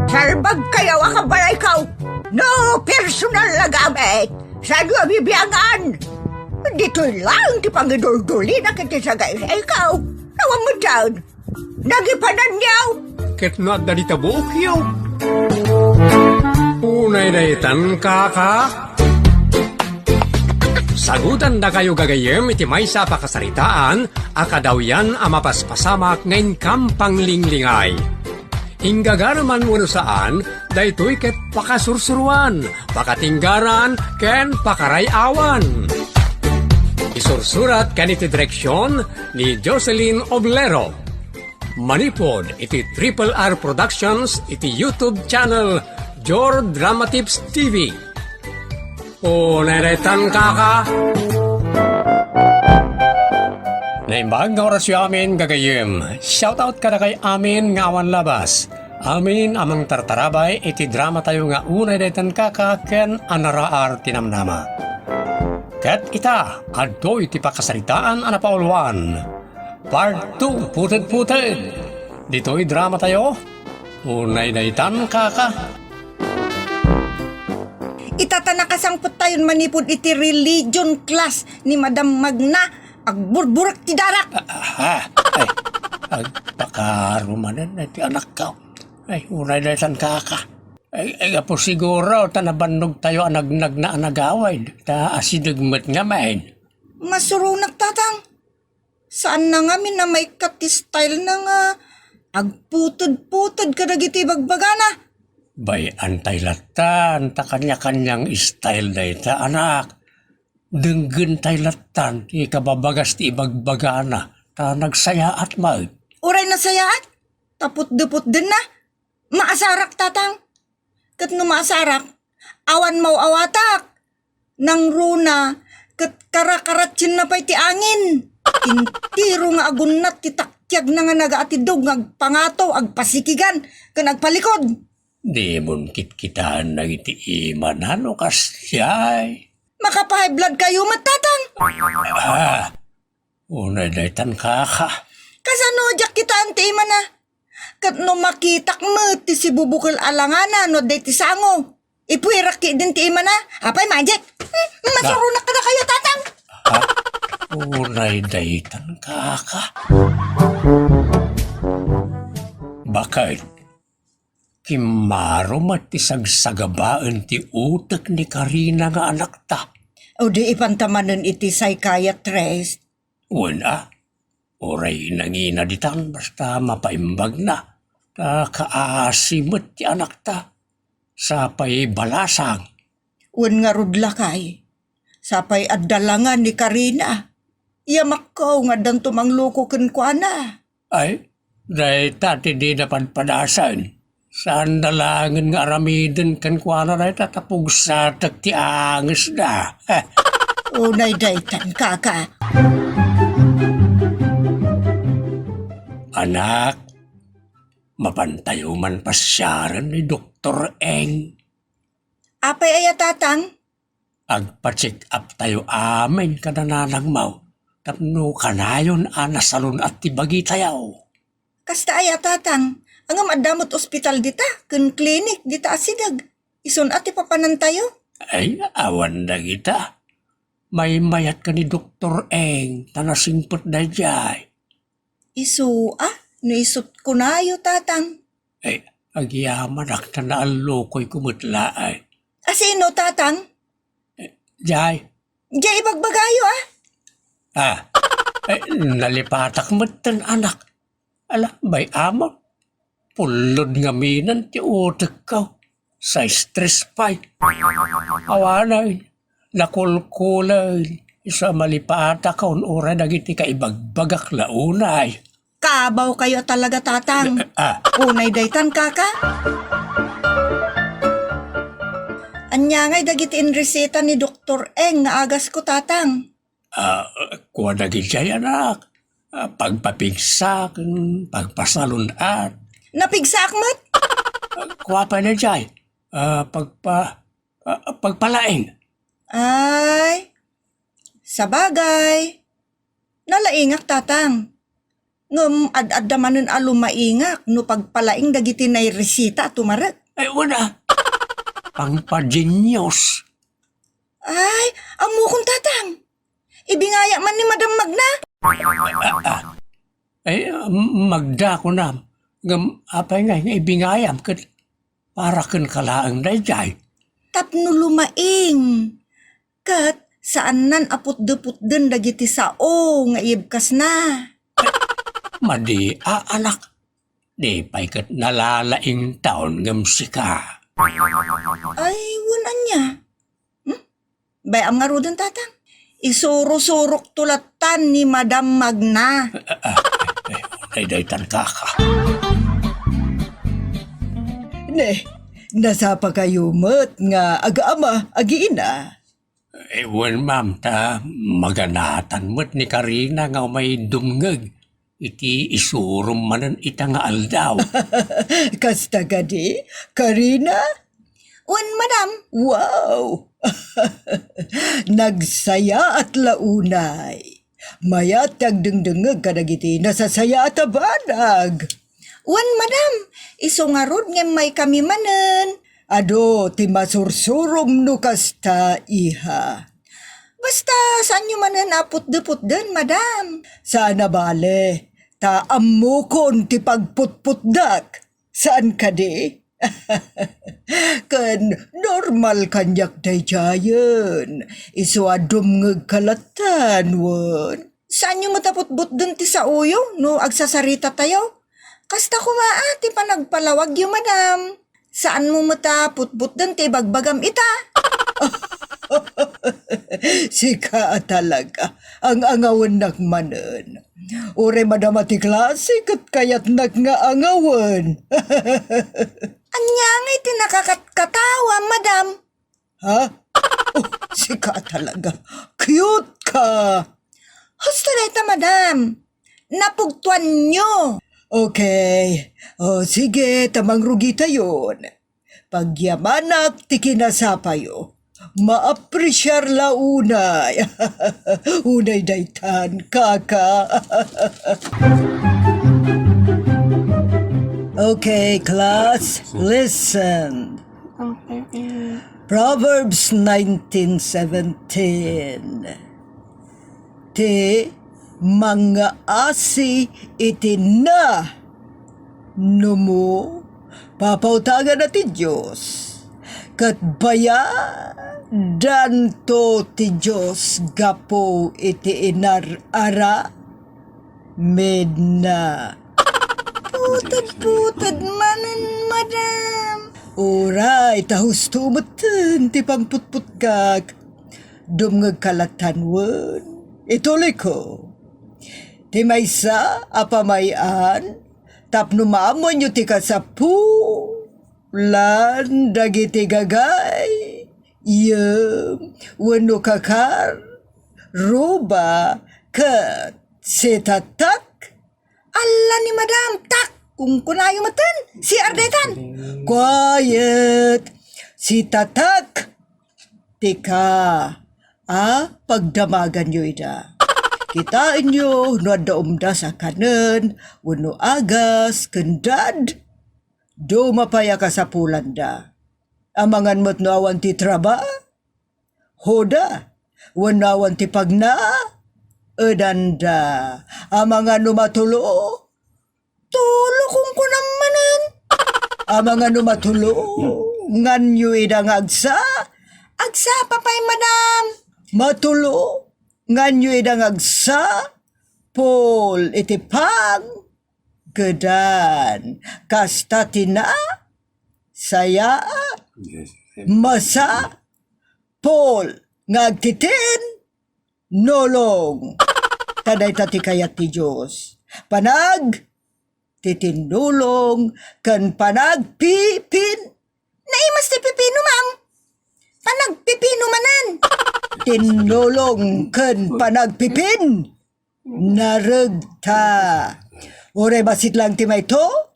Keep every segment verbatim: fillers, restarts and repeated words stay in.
Salbagkayo a kabalayko. No personal a gamit, saanyo a bibiangan. Ditoy laeng ti pangiduldulina iti sagaysayko. Awan met dayta. Nagipananyo. Ket no adda dita buokyo. Unay daytan, kaka. Sagutandakayo gagayyem iti maysa a pakasaritaan a kadawyan a mapaspasamak nga inkam panglinglingay. Inggagara man wenno saan, daytoy ket pakasursuroan, pakatinggaran, ken pakaray-awan. Isursurat ken iti direksion ni Jocelyn Oblero. Manipud iti Triple R Productions iti YouTube channel Jor Drama Tips T V. Unay daytan, kaka. Naimbag nga orasyo amin, gagayyem. Shoutout kadakay amin nga awan labas. Amin a mangtartarabay iti dramatayo nga Unay daytan, kaka ken Anaraar ti Namnama. Ket ita, adtoy ti pakasaritaan a napauluan. Part two, Puted-puted. Ditoy dramatayo, Unay daytan, kaka. Ita ta nakasangpettayon manipud iti religion class ni Madam Magna, agburburek ti darak. Ah, ah, ay, agpakaro manen ti anakko. Ay, unay daytan, kaka. Ay, ay, gapu siguro ta nabannogtayo a nagnagna a nagawid, ta asideg met ngamin. Masuronak, Tatang. Saanna ngamin a maikkat ti style na nga agputed-puted kadagiti ibagbagana. Bay-antay lattan, ta kanya-kanyang style dayta, anak. Denggentay lattan ti kababagas ti ibagbagana, ta nagsayaat met. Uray nasayaat, ta putde-putdenna. Maasarak, Tatang. Ket no maasarak, awan maw-awatak. Nangruna, ket karakaratsienna pay ti angin. Entero nga agunnat ti takiagna nga nagaatidog nga agpangato, agpasikigan, ken agpalikod. Dimon kitkitaen dagiti imana no kasdiay. Maka-high blood kayo met, Tatang. Ah, Unay daytan, kaka. Kasano a diak kitaen ti imana? Ket no makitak met ti sibubukel a langana no adda iti sango, ipuirak ketdin ti imana. Apay, magic? Hmm, masuronak kadakayo, Tatang. Ha? Unay daytan, kaka. Bakit? Kimmaro met ti sagsagabaen ti utek ni Karina nga anakta. O di ipanta manen iti psychiatrist. Wen a, uray nangina ditan basta mapaimbagna, ta kaasi met ti anakta. Sapay balasang. Wen ngarud lakay, sapay adda langan ni Karina. Yamakko nga addanto mangluko kenkuana. Ay, dayta ti dina padpadasen. Saanda laengen nga aramiden kenkuana dayta ta pugsatek ti angesda. Unay daytan, kaka. Anak, mapantayo man pasiaren ni Doktor Eng. Apay aya, Tatang? Agpa-check up tayo amin kada nanangmo tapno kanayon a nasalun-at ti bagitayo. Kasta aya, Tatang? Ngem adda met ospital dita ken klinik dita a sideg. Isun-at ti papanantayo? Ay, awan dagita. Maymayat ka ni Doktor Eng ta nasingpet daydiay. Isu a, no isut kunayo, Tatang. Ay, agyamanak ta naallukoyko met laeng. A sino, Tatang? Jay. Jay, ibagbagayo, a? Ah, ay, nalipatak metten, anak. Ala, bay-am. Pullod ngaminen ti utekko. Sa stress pay. Awanen, nakulkulen, isu a malipatak uray dagiti kaibagbagak la unay. Kabaw kayo talaga, Tatang. Ah. Unay daytan, kaka. Ania ngay dagiti inreseta ni Doktor Eng nga agasko, Tatang? Ah, kua dagiti anak. Ah, pagpapigsa ken pagpasalun-at. Napigsaak met? Ah, kua pay daydiay. Ah, pagpa-, ah, pagpalaing. Ay, sabagay. Nalaingak, Tatang. Ngem ad-adda manen a lumaingak no pagpalaing dagiti nairesita a tumarek. Ay, wala. Pangpagenius. Ay, ammokon, Tatang. Ibingayam man ni Madam Magna. Ah, ah. Ay, Magda, kunam. Ngem apay nga, nga ibingayam ket para kenka laeng daydiay? Tapno lumaing. Ket saannan a putdeputden dagiti sao nga ibkasna. Madi a, anak. Di pay ket nalalaingtaon ngem sika. Ay, wen ania? Hmm? Bay-am ngaruden, Tatang. Isuro-surokto lattan ni Madam Magna. Ah, ah, eh, eh, daytan, kaka. Ne, nasapakayo met nga aga-ama, agiina? Eh, wen, ma'am, ta maganatan met ni Karina nga umay dumngeg iti isurom manen ita nga aldaw. Kasta kadi, Karina? Wen, madam. Wow! Nagsayaat la unay. Mayat ti agdengdengngeg kadagiti nasasayaat a banag. Wen, madam, isu ngarud nga immaykami manen. Adu ti masursurom no kasta, iha. Basta, saanyo manen a putdeputden, madam. Saan a bale, ta ammokon ti pagputputdak. Saan kadi? Ken normal kaniak daydiayen. Isu a dumngegka lattan, wen. Saanyo met a putputden ti saoyo no agsasaritatayo? Kasta koma a ti panagpalawagyo, madam. Saanmo met a putputden ti ibagbagam ita? Sika a talaga. Ang-angawennak manen. Uray madama ti klase ket kayatnak nga angawen. Ania ngay ti nakakatkatawa, madam? Ha? Oh, sika talaga. Cute ka! Husto dayta, madam. Napugtoanyo. Okay. O, sige, ta mangrugitayon. Pagyamanak ti kinasapayo. Maapresiar la unay. Unay daytan, kaka. Okay, class, listen. Okay. Proverbs nineteen seventeen. Ti mangngaasi iti na, numo, papautangana ti Dios, ket bayadanto ti Dios gapu iti inar-aramidna. Puted-puted manen, madam. Uray, ta husto metten ti pangputputkak. Dumngegka lattan wen. Ituleko. Ti maysa a pamay-an tapno maammoenyo ti kasapulan dagiti gagayyem wenno kakar, ruba, ket sitatak. Alla ni madam, tak! Kunkunayo metten, si Ardaitan. Quiet! Sitatak! Tika, a pagdamaganyo ida. Kitaenyo no adda umdas a kanen wenno agas ken dad, duma pay a kasapulanda. Amangan met no awan ti trabahoda wenno awan ti pagnaedanda. Amangan no matulo, tulo, kunkunam manen. Amangan no matulo nganyo ida nga agsa? Agsapa pay, madam. Matulo nganyo ida nga agsa? Pul iti pang kedan. Kasta ti na? Saya? Yes. Masa? Pul nga agtitin? Nulong. Ta dayta ti kayat ti Dios. Panag, titinnulong, ken panagpipin. Naimas ti pipino, ma'am. Panagpipino manen. Tinnulong ken panagpipin. Naregta. Uray bassit lang ti mayto,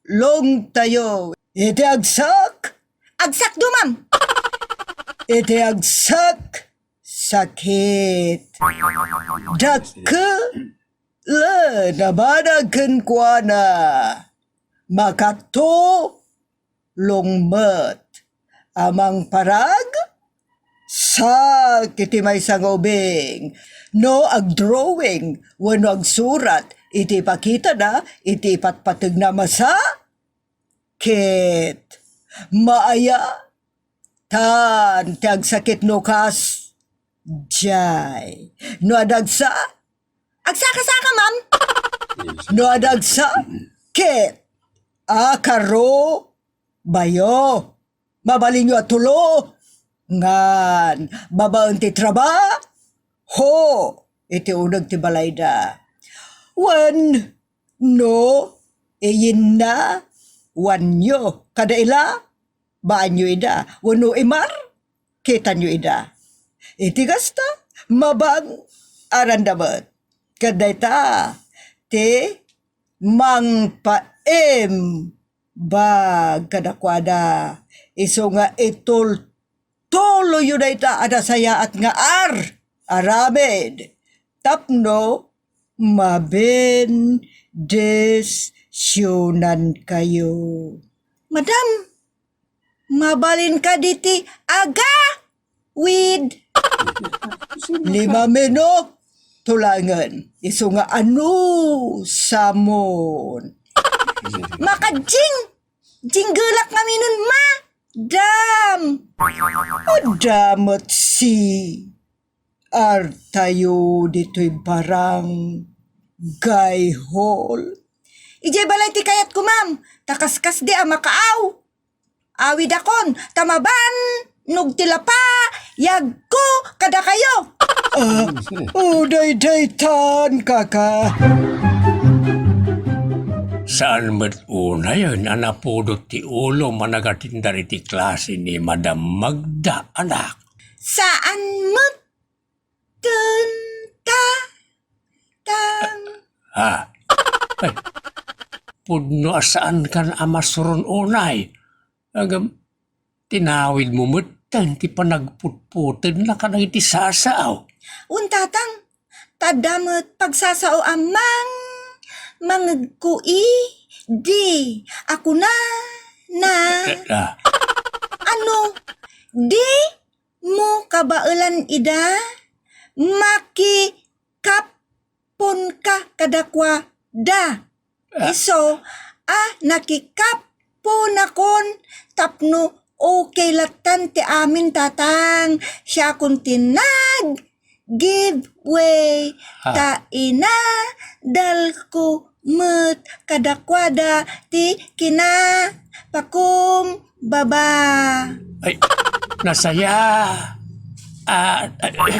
longtayo. Iti agsak. Agsakdo, ma'am. Iti agsak. Sakit. Dakkel Len a banag kenkuana, makatulong met a mangparag sa iti maysa nga ubing no agdrawing wenno agsurat iti ipakitana iti ipatpategna a masa ket maaya tan ti agsakit no kas jay. No adagsa, agsakasaka, ma'am. No adagsa, ket akaro bayo. Mabalinyo a tulo ngan babaen ti trabaho iti uneg ti balayda. Wen no iyinnawanyo kada ila, baanyo ida, wenno imar, kitanyo ida. Iti kasta, mabang-aranna met. Ket dayta ti mangpaimbag kadakuada, isu nga itultuloyyo dayta a nasayaat nga ar-aramid tapno mabendisionankayo. Madam, mabalin kadi ti agawid. Lima minuto laengen, isu nga anusamon. Makajing, jinggelak ngamin, madam. Adda met si artayo ditoy barangay hall. Idiay balay ti kayatko, ma'am. Ta kaskasdi a makaaw. Awidakon, ta mabannog ti lapayagko kadakayo. Ah, o daydaytan, kaka. Saan met unayen a napudot ti ulo a nagatindar iti klase ni Madam Magda, anak? Saan met ken ta, tang. Ha? Ay, pudno a saankan a masuron unay. Ngem, tinawidmo metten ti panagputputenna kadagiti sasao. Wen, tatang, ta adda met pagsasao a mang-, mangegko idi a kunana. Eh, ah. Ano, di mo kabaelan ida, makikapponka kadakuada. Ah. Isu a nakikapponakon tapno okay lattan ti amin, tatang. Siakon ti nag-give way, ah, ta inadalko met kadakuada ti kinapakumbaba. Ay, nasaya. Ah, ay, ay,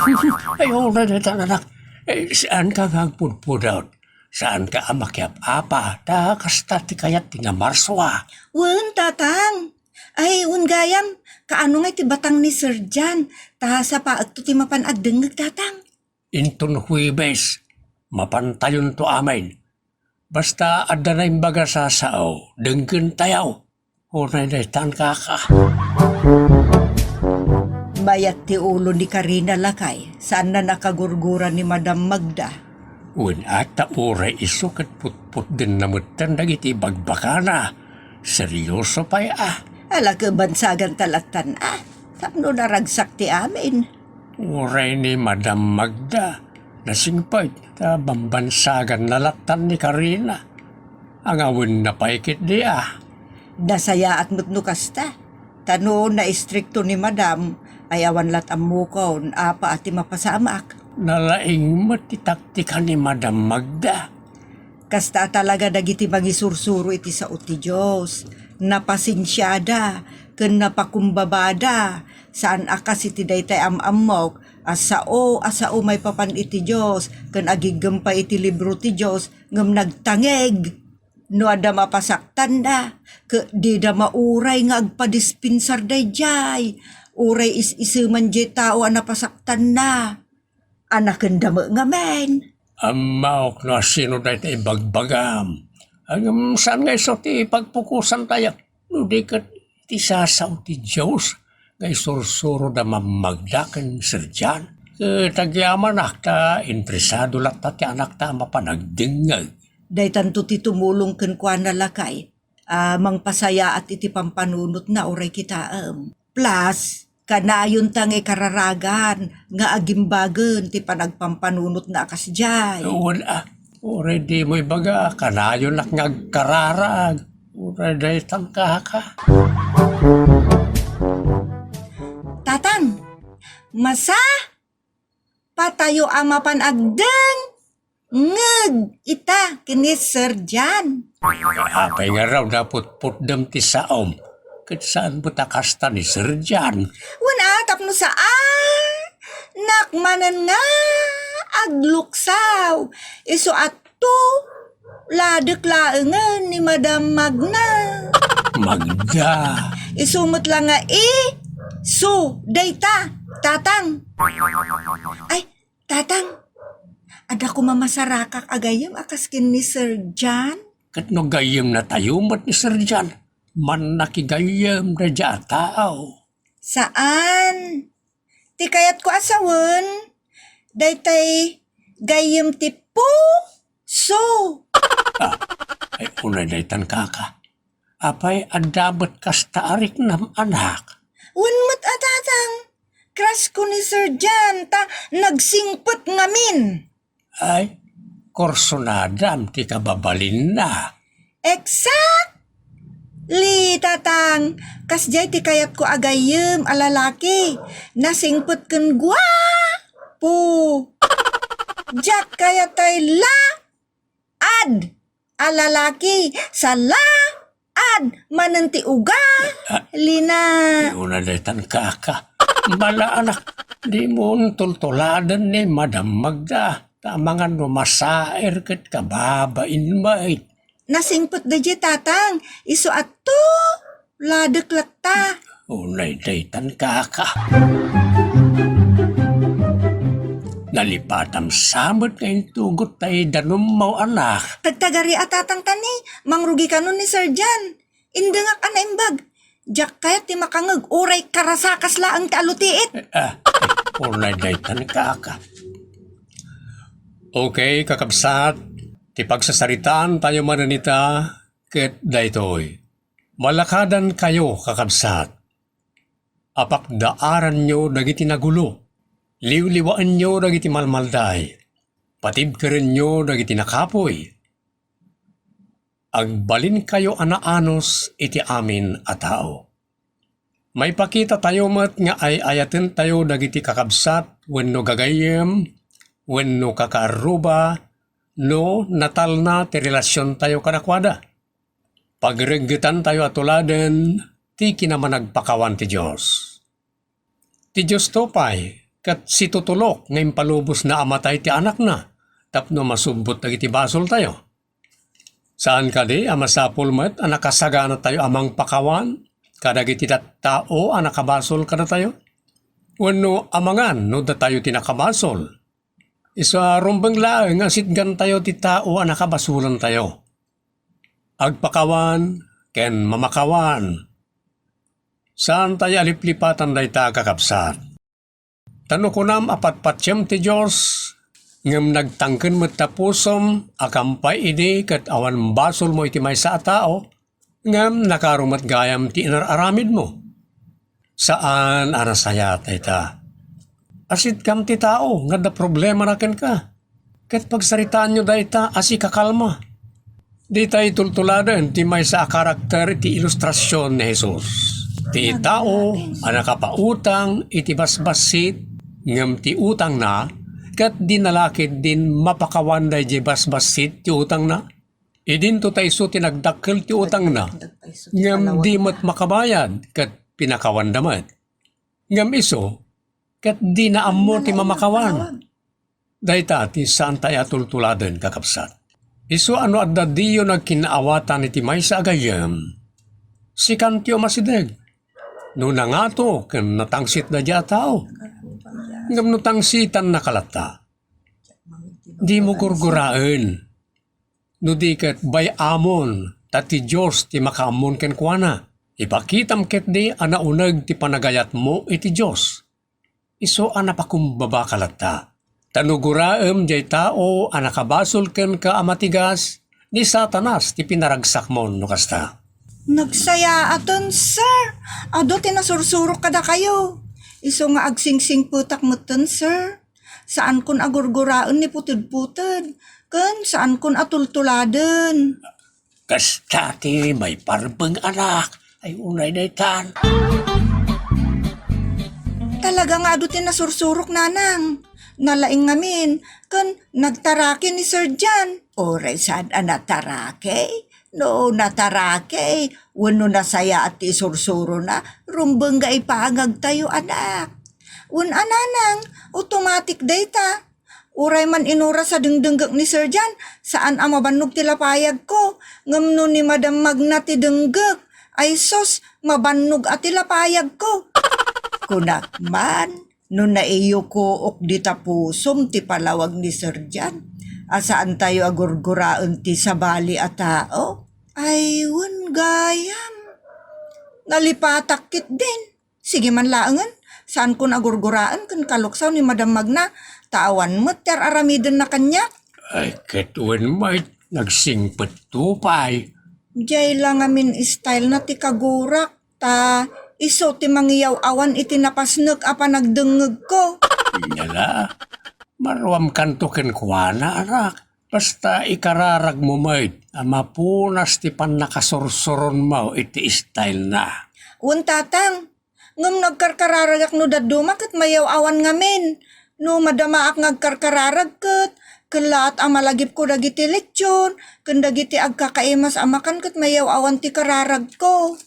ay, uray dayta, anak. Eh, saanka nga agpudpudot? Saanka a makiap-apa? Ta kasta ti kayat ti nga Marso, ah. Wen, tatang. Ay, wen gayam, kaano nga iti batang ni Sir John? Ta sapaekto ti mapan agdengngeg, tatang. Inton Huwebes, mapantayonto amin. Basta adda naimbag a sasao, denggentayo. Uray daytan, kaka. Mayat ti ulo ni Karina, lakay. Saanna a kagurgura ni Madam Magda. Wen, a, ta uray isu ket putputdenna metten dagiti ibagbagana. Serioso pay, a. Ala, ket bansaganta lattan, a. Tapno naragsak ti amin. Uray ni Madam Magda, nasingpet ta bambansaganna lattan ni Karina. Angawenna pay ketdi, a. Nasayaat met no kasta. Ta no naistrikto ni Madam, ay awan lat ammokon, apa a ti mapasamak. Nalaing met ti taktika ni Madam Magda. Kasta a talaga dagiti mangisursuro iti sao ti Dios. Napasensiada ken napakumbabada. Saan a kas iti daytay am-ammok a sao a sao maipapan iti Dios ken agiggem pay iti libro ti Dios ngem nagtangeg. No adda mapasaktanda, ket dida mauray nga agpadispensar daydiay. Uray is-iseman diay tao a napasaktanna. Anakenda met ngamin. Ammaok no asino dayta ibagbagam. Ngem saan nga isu ti pagpukosantayo. No di ket ti sasao ti Dios nga isursuroda Madam Magda ken Sir John. Ket agyamanak ta interesado latta ti anakta a mapan agdengngeg. Daytanto ti tumulong kenkuana, lakay, a mangpasayaat iti pampanunotna uray kitaem. Plus, kanayonta nga ikararagan nga agimbagen ti panagpampanunotna a kasdiay. Wen a, uray dimo ibaga, kanayonak nga agkararag. Uray daytan, kaka. Tatang, masa? Patayo a mapan agdengngeg ita ken ni Sir John. Apay ngarud a putputdem ti saom? Ket saan met a kasta ni Sir John? Wen a, tapno saanak manen nga agluksaw. Isu a tuladek laengen ni Madam Magna. Magda. Isu met la nga isu dayta, Tatang. Ay, Tatang, adda koma masarakak a gayyem a kas ken ni Sir John? Ket no gayyemnatayo met ni Sir John, mannakigayyem daydiay a tao. Saan? Ti kayatko a sawen, daytay gayyem ti puso. Ah, ay, unay daytan, kaka. Apay, adda met kasta a riknam, anak? Wen met a, Tatang. Crush ko ni Sir John, ta nagsingpet ngamin. Ay, kursunadam ti kababalinna. Exactly, Tatang. Kasdiay ti kayatko a gayyem a lalaki. Nasingpet ken guapo. Diak kayatay la ad a lalaki, sala ad manen ti ugalina. Ay, unay daytan, kaka. Bala, anak, dimo tultuladen ni Madam Magda. Ta amangan no masaer ket kababain met. Nasingpet daydiay, Tatang. Isu a tuladek latta. Unay daytan, kaka. Nalipatam sa met nga intugot tay danummo, anak. Tagtagari a, Tatang, ta ni, mangrugi kanon ni Sir John. Indengak a naimbag. Diak kayat ti makangeg uray karasakas laeng ti alutiit. Ah, unay daytan, kaka. Okay, kakabsat, ti pagsasaritaan tayo manen ita ket daytoy. Malakadankayo, kakabsat. Apakdaaranyo dagiti nagulo. Liwliwaenyo dagiti malmalday. Patibkerenyo dagiti nakapuy. Agbalinkayo a naanus iti amin a tao. Maipakitatayo met nga ay-ayatentayo dagiti kakabsat wenno gagayyem wenno kakaarruba no natalna ti relasiontayo kadakuada. Pagreggetantayo a tuladen ti kinamanagpakawan ti Dios. Ti Diosto pay ket situtulok nga impalubosna a matay ti Anakna tapno masubbot dagiti basoltayo. Saan kadi a masapul met a nakasaganatayo a mangpakawan kadagiti tattao a nakabasol kadatayo? Wenno amangan no datayo ti nakabasol? Isu a rumbeng laeng nga sitgantayo ti tao a nakabasolantayo. Agpakawan ken mamakawan. Saantayo a liplipatan dayta, kakabsat. Ta no kunam a patpatiem ti Dios, ngem nagtangken met ta pusom a kampay idi ket awan basolmo iti maysa a tao, ngem nakaro met gayam ti inar-aramidmo. Saan a nasayaat dayta. Asitkam ti tao nga adda problemana kenka, ket pagsaritaanyo dayta a sikakalma. Dita itultuladen ti maysa a karakter ti ilustrasion ni Jesus. Ti tao a nakapautang iti basbassit ngem ti utangna, ket di nala ketdin mapakawan daydiay basbassit ti utangna. Idinto ta isu ti nagdakkel ti utangna, ngem di met makabayad ket pinakawanda met. Ngem isu, ket dina ammo ti mamakawan. Dayta ti saantayo a tultuladen, kakabsat. Isu a no adda diyo nagkin-aawatan iti maysa a gayyem, sikantiyo masideg no nangato ken natangsit daydiay a tao. Ngem no tangsitannaka latta, dimo gurguraen. No di ket bay-amon, ta ti Dios ti makaammon kenkuana. Ipakitam ketdi a nauneg ti panagayatmo iti Dios. isu a napakumbabaka latta. Ta no guraem jay tao a nakabasol kenka a matigas, ni Satanas ti pinaragsakmon no kasta. Nagsayaaten, sir. Adu ti nasursurok kadakayo. Isu nga agsingsingpetak metten, sir. Saankon a gurguraen ni putedputed, ken saankon a tultuladen. Kasta ti maiparbeng, anak. Ay, unay daytan. Talaga nga adu ti nasursurok, nanang. Nalaing ngamin, ken nagtaraki ni Sir John. Uray saan a nataraki? No nataraki, wenno nasayaat ti isursurona, rumbeng nga ipangagtayo, anak. Wen a, nanang, automatic dayta. Uray man inuras a dengdenggek ni Sir John, saan a mabannog ti lapayagko. Ngem no ni Madam Magna ti denggek, ay sus, mabannog a ti lapayagko. Kunak man, no naiyukook dita pusom ti palawag ni Sir John, a saantayo a gurguraen ti sabali a tao. Ay, wen gayam. Nalipatak ketdin. Sige man laengen, saankon a gurguraen ken kaluksaw ni Madam Magna, ta awan met ti ar-aramidenna kaniak. Ay, ket wen met, nagsingpetto pay. Jay la ngamin style na ti kagurak, ta isu ti mangiyaw-awan iti napasnek a panagdengngegko. Nya la, maruamkanto kenkuana, anak. Basta ikararagmo met a mapunas ti pannakasursuronmo iti style na. Wen, tatang, ngem no agkarkararagak no dadduma ket mayaw-awan ngamin. No madamaak nga agkarkararag ket, kellaat a malagipko dagiti lechon, ken dagiti agkakaimas a makan ket mayaw-awan ti kararagko.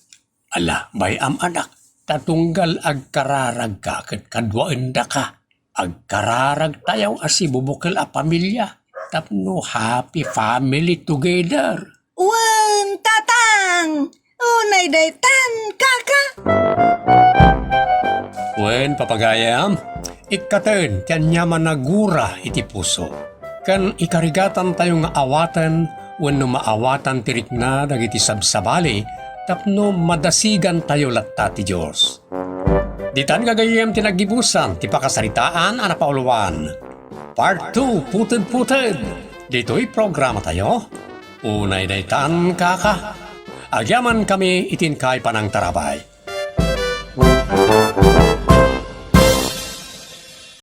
Ala, bay-am, anak, ta tunggal agkararagka ket kaduaendaka, agkararagtayo a sibubukel a pamilia tapno happy family together. Wen, tatang! Unay daytan, kaka! Wen, papagayam, ikkaten ti aniaman a gura iti puso. Ken ikarigatantayo nga awaten wenno maawatan ti rikna dagiti sabsabali tapno madasigantayo latta ti Dios. Ditan gagayyem ti naggibusan ti pakasaritaan a napauluan. Part two, Puted-puted. Ditoy programatayo, unay daytan, kaka. Agyaman kami iti inkay panangtarabay.